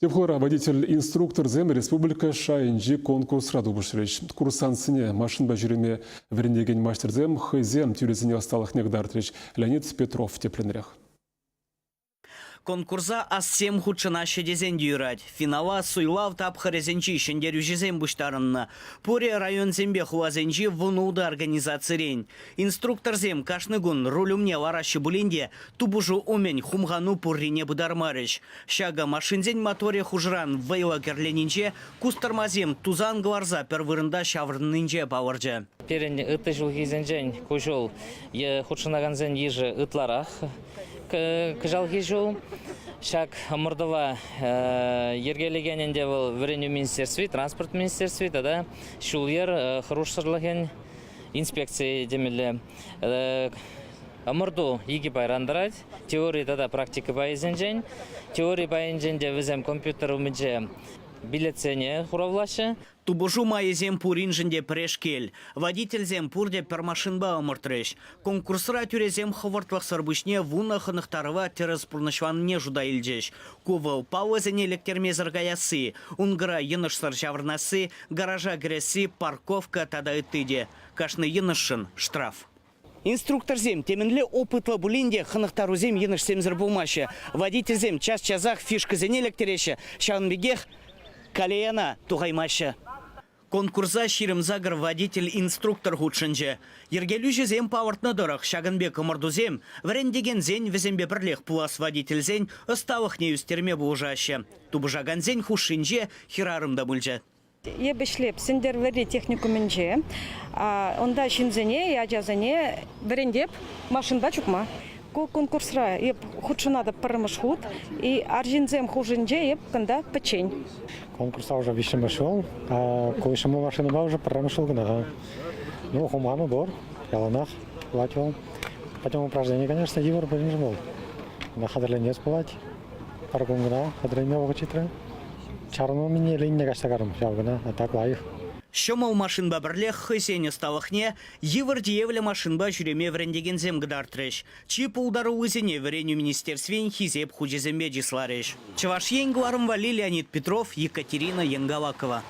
Тӗп хулара водитель-инструкторсем республика шайӗнчи конкурсра тупӑшрӗҫ. Курсантсене машинпа ҫӳреме вӗрентекен маҫтӑрсем хӑйсем тӳресене ӑсталӑхне кӑтартрӗҫ. Леонид Петров тӗплӗнрех. Конкурса ассем хутшӑнаҫҫӗ тесен те юрать. Финала суйлав тапхӑрӗсенчи ҫӗнтерӳҫӗсем пуҫтарӑннӑ. Пурӗ районсемпе хуласенчи 16 организацирен. Инструкторсем кашни кун руль умне лараҫҫӗ пулин те тупӑшу умӗн хумхану пуррине пытармарӗҫ. Ҫакӑ машинсен моторӗ хушӑран вӑйлӑ кӗрленинче, кустӑрмасем тусан кӑларса пӗр вырӑнта ҫаврӑннинче палӑрчӗ. Пирӗн ытти ҫулхисенчен ку ҫул хутшӑнакансен йышӗ ытларах. Кӑҫалхи ҫул ҫак ӑмӑртӑва йӗркелекен ӗнтӗ вӑл Вӗренӳ министерстви, транспорт министерстви тата ҫул-йӗр хӑрушсӑрлӑхӗн инспекцийӗ темелле. Ӑмӑрту икӗ пайран тӑрать, теори тата практика пайӗсенчен. Теори пайӗнчен те вӗсем компьютер умӗнче билетсене хуравлаҫҫӗ. Тупӑшу майӗсем пуриншӗн те пӗрешкел. Водительсем пурте пӗр машинпа ӑмӑртрӗҫ. Конкурсра тӳресем хӑвӑртлӑхсӑр пуҫне вунӑ хӑнӑхтарӑва тӗрӗс пурнӑҫланине шута илчӗҫ. Ку вӑл паллӑсене лектермесӗр каясси, ункӑра йӑнӑшсӑр ҫаврӑнасси, гаража кӗресси, парковка тата ытти те. Кашни йӑнӑшшӑн штраф. Инструкторсем темӗнле опытлӑ пулин те хӑнӑхтарусем йӑнӑшсемсӗр пулмаҫҫӗ. Водительсем час-часах фишкӑсене лектереҫҫӗ, ҫавӑн пекех колеяна тухаймаҫҫӗ. Конкурса 28 водитель-инструктор хутшӑнчӗ. Йӗркелӳҫӗсем палӑртнӑ тӑрӑх, ҫакӑн пек ӑмӑртусем вӗрентекенсен вӗсемпе пӗрлех пулас водительсен ӑсталӑхне ӳстерме пулӑшаҫҫӗ. Тупӑшакансен хушшинче хӗрарӑм та пулчӗ. Эп ӗҫлеп Сӗнтӗрвӑрри техникумӗнче. Унта ҫынсене, ачасене вӗрентеп машинпа чупма. Ку конкурсра эп хутшӑнатӑп пӗрремӗш хут. И арҫынсем хушшинче эп кунта пӗччен. Конкурса уже виҫҫӗмӗш ҫул. Ку ҫӑмӑл машинӑпа уже пӗрремӗш ҫул кӑна. Ну, хумхану пур, яланах пулать вӑл. Потом упражнение, конечно, йывӑр пулин вӑл. Ӑна хатӗрленес пулать. Пӗр кун кӑна хатӗрленме вӑхӑт ҫитрӗ. Чарӑну мине линине каҫса карӑм ҫав кӑна, а так лайӑх. Ҫӑмӑл машинпа пӗрлех хӑйсен ӑсталӑхне йывӑр тиевлӗ машинпа ҫӳреме вӗрентекенсем кӑтартрӗҫ. Чи пултаруллисене Вӗренӳ министерствин Хисеп хучӗсемпе чысларӗҫ. Чӑваш Ен кӑларӑм валли Леонид Петров, Екатерина Янгалакова.